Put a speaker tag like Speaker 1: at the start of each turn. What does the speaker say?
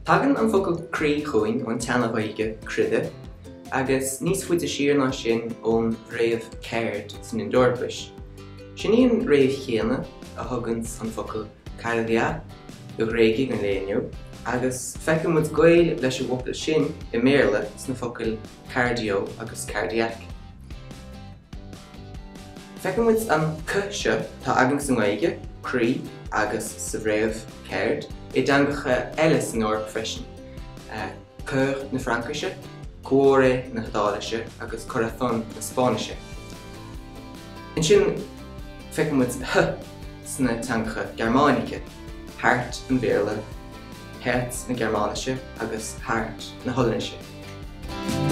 Speaker 1: Tagann an focal croí chugainn ón tSeana-Ghaeilge cruidhe, agus níos faide siar ná sin ón bhfréamh card san Ind-Eorpais. Sin í an fhréamh chéanna a thuganns an focal kardia do Ghréagaigh an lae inniu, agus feiceann muid gaol leis an bhfocal sin i mBéarla sna focail cardio agus cardiac. Feiceann muid an c seo atá againn sa nGaeilge, croí, agus sa bhfréamh card, i dteangacha eile san Eoraip freisin, cœur na Fraincise, cuore na hIodáilise agus corazón na Spáinnise. Ansin feiceann muid h sna teangacha Gearmáinice, heart an Bhéarla, Herz na Gearmáinise agus hart na hOllainnise.